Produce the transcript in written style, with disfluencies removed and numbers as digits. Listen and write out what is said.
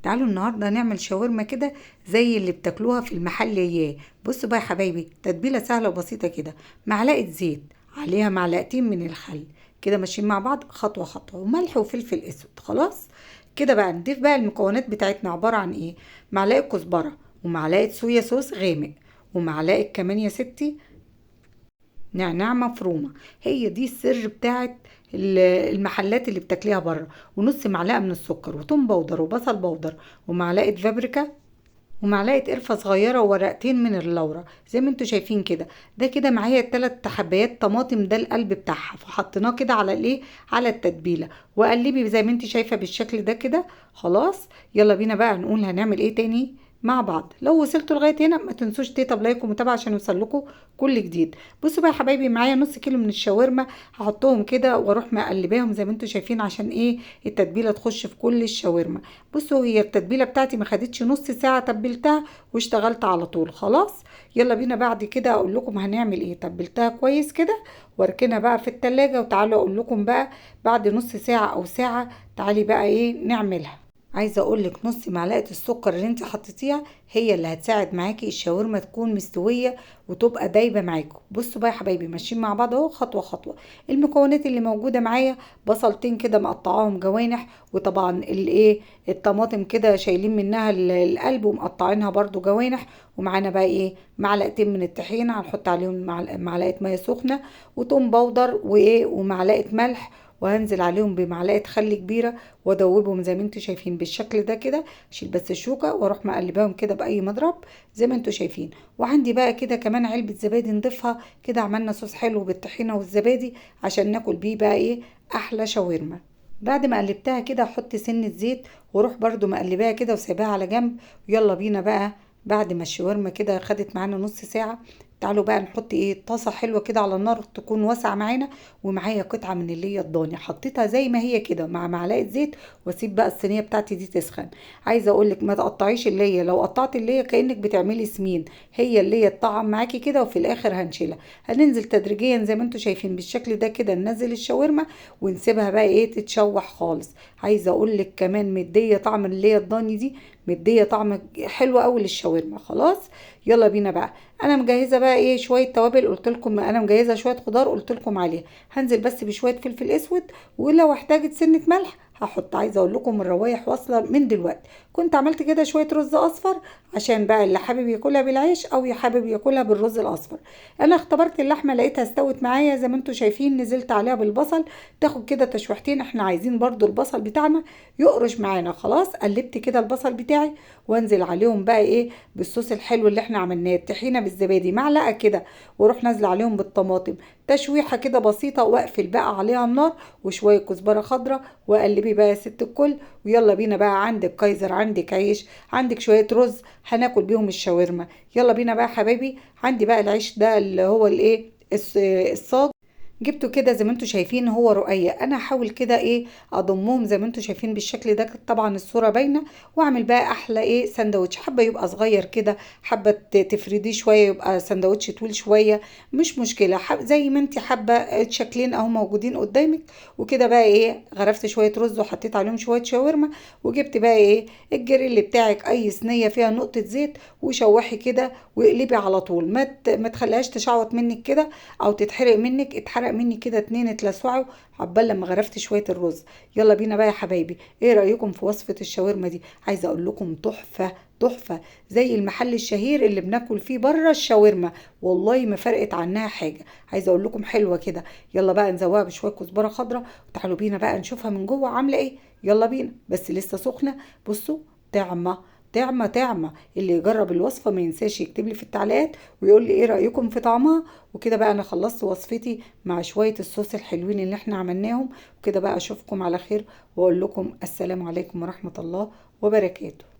تعالوا النهارده نعمل شاورما كده زي اللي بتاكلوها في المحل اياه. بصوا بقى يا حبايبي، تتبيله سهلة وبسيطة كده، معلقه زيت عليها معلقتين من الخل كده، ماشيين مع بعض خطوة خطوة، وملح وفلفل اسود. خلاص كده بقى نضيف بقى المكونات بتاعتنا، عبارة عن ايه؟ معلقه كزبره، ومعلقة صويا صوص غامق، ومعلقة كمان يا ستي نعناع مفرومه، هي دي السر بتاعت المحلات اللي بتاكليها بره، ونص معلقه من السكر، وتوم powder، وبصل powder، ومعلقة بابريكا، ومعلقة قرفه صغيرة، وورقتين من اللورة زي ما انتوا شايفين كده. ده كده معايا 3 حبايات طماطم، ده القلب بتاعها، فحطيناه كده على الايه، على التتبيله، وقلبي زي ما انت شايفه بالشكل ده كده. خلاص يلا بينا بقى نقول هنعمل ايه تاني مع بعض. لو وصلتوا لغاية هنا ما تنسوش تطب like ومتابعة عشان يوصل لكم كل جديد. بصوا بقى يا حبايبي، معايا نص كيلو من الشاورما، هحطهم كده واروح مقلباهم زي ما انتوا شايفين عشان ايه؟ التتبيله تخش في كل الشاورما. بصوا هي التتبيله بتاعتي ما خدتش نص ساعة، تبلتها واشتغلت على طول. خلاص يلا بينا بعد كده اقول لكم هنعمل ايه. تبلتها كويس كده واركنها بقى في التلاجة، وتعالوا اقول لكم بقى بعد نص ساعة او ساعة تعالي بقى ايه نعملها. عايزه اقول لك نص معلقه السكر اللي انت حطيتيها هي اللي هتساعد معاكي الشاورما تكون مستوية وتبقى دايبه معاكم. بصوا بقى يا حبايبي، ماشيين مع بعض اهو خطوة خطوة. المكونات اللي موجودة معايا بصلتين كده مقطعاهم جوانح، وطبعا الايه الطماطم كده شايلين منها القلب ومقطعينها برده جوانح، ومعانا بقى ايه معلقتين من الطحينه هنحط عليهم معلقه مية سخنة، وتوم powder، وايه ومعلقة ملح، وهنزل عليهم بمعلقه خل كبيرة، وادوبهم زي ما انتوا شايفين بالشكل ده كده. اشيل بس الشوكة واروح مقلباهم كده باي مضرب زي ما انتوا شايفين. وعندي بقى كده كمان علبة زبادي نضيفها كده، عملنا صوص حلو بالطحينه والزبادي عشان ناكل بيه بقى ايه احلى شاورما. بعد ما قلبتها كده احط سنة زيت واروح برده مقلباها كده وسايباها على جنب. ويلا بينا بقى بعد ما الشاورما كده خدت معانا نص ساعة، تعالوا بقى نحط ايه طاسه حلوة كده على النار تكون واسعة معانا، ومعايا قطعه من اللي هي الضاني حطيتها زي ما هي كده مع معلقه زيت، واسيب بقى الصينية بتاعتي دي تسخن. عايزه اقول لك ما تقطعيش اللي هي، لو قطعت اللي هي كانك بتعملي سمين، هي اللي هي الطعم معاكي كده، وفي الاخر هنشيلها. هننزل تدريجيا زي ما انتم شايفين بالشكل ده كده، ننزل الشاورما ونسيبها بقى ايه تتشوح خالص. عايزه اقول لك كمان مديه طعم اللي هي الضاني دي، مديه طعم حلو قوي للشاورما. خلاص يلا بينا بقى، انا مجهزة بقى ايه شوية توابل قلت لكم، انا مجهزة شوية خضار قلت لكم عليها. هنزل بس بشوية فلفل اسود، ولو احتاجت سنة ملح هحط. عايزه اقول لكم الروايح واصله من دلوقتي. كنت عملت كده شوية رز اصفر عشان بقى اللي حابب ياكلها بالعيش او حابب ياكلها بالرز الاصفر. انا اختبرت اللحمة لقيتها استوت معايا زي ما انتم شايفين، نزلت عليها بالبصل تاخد كده تشويحتين، احنا عايزين برضو البصل بتاعنا يقرش معانا. خلاص قلبت كده البصل بتاعي وانزل عليهم بقى ايه بالصوص الحلو اللي احنا عملناه، الطحينه بالزبادي معلقه كده، واروح نازله عليهم بالطماطم تشويحه كده بسيطة، واقفل بقى عليها النار، وشوية كزبره خضراء، وقلبي بقى يا ست الكل. ويلا بينا بقى، عندك كايزر، عندك عيش، عندك شوية رز هناكل بيهم الشاورما. يلا بينا بقى حبايبي. عندي بقى العيش ده اللي هو الايه الصاج، جبته كده زي ما انتوا شايفين هو رقيق. انا هحاول كده ايه اضمهم زي ما انتوا شايفين بالشكل ده، طبعا الصورة باينة، واعمل بقى احلى ايه سندوتش. حابة يبقى صغير كده، حابة تفرديه شوية يبقى سندوتش طويل شوية، مش مشكلة، زي ما انت حابة. الشكلين اهو موجودين قدامك. وكده بقى ايه غرفت شوية رز وحطيت عليهم شوية شاورما، وجبت بقى ايه الجريل بتاعك، اي صينية فيها نقطة زيت، وشوحي كده واقلبي على طول، ما تخليهاش تشعوط منك كده او تتحرق منك. اتحرق مني كده 2 اتلسعوا عقبال لما غرفت شوية الرز. يلا بينا بقى يا حبايبي، ايه رايكم في وصفه الشاورما دي؟ عايزه اقول لكم تحفة تحفة، زي المحل الشهير اللي بناكل فيه بره الشاورما، والله ما فرقت عنها حاجة. عايزه اقول لكم حلوة كده. يلا بقى نزوقها بشوية كزبره خضراء، وتعالوا بينا بقى نشوفها من جوه عامله ايه. يلا بينا، بس لسه سخنة. بصوا طعمه طعمه طعمه، اللي يجرب الوصفة ما ينساش يكتب لي في التعليقات ويقول لي ايه رايكم في طعمها. وكده بقى انا خلصت وصفتي مع شوية الصوص الحلوين اللي احنا عملناهم. وكده بقى اشوفكم على خير، واقول لكم السلام عليكم ورحمة الله وبركاته.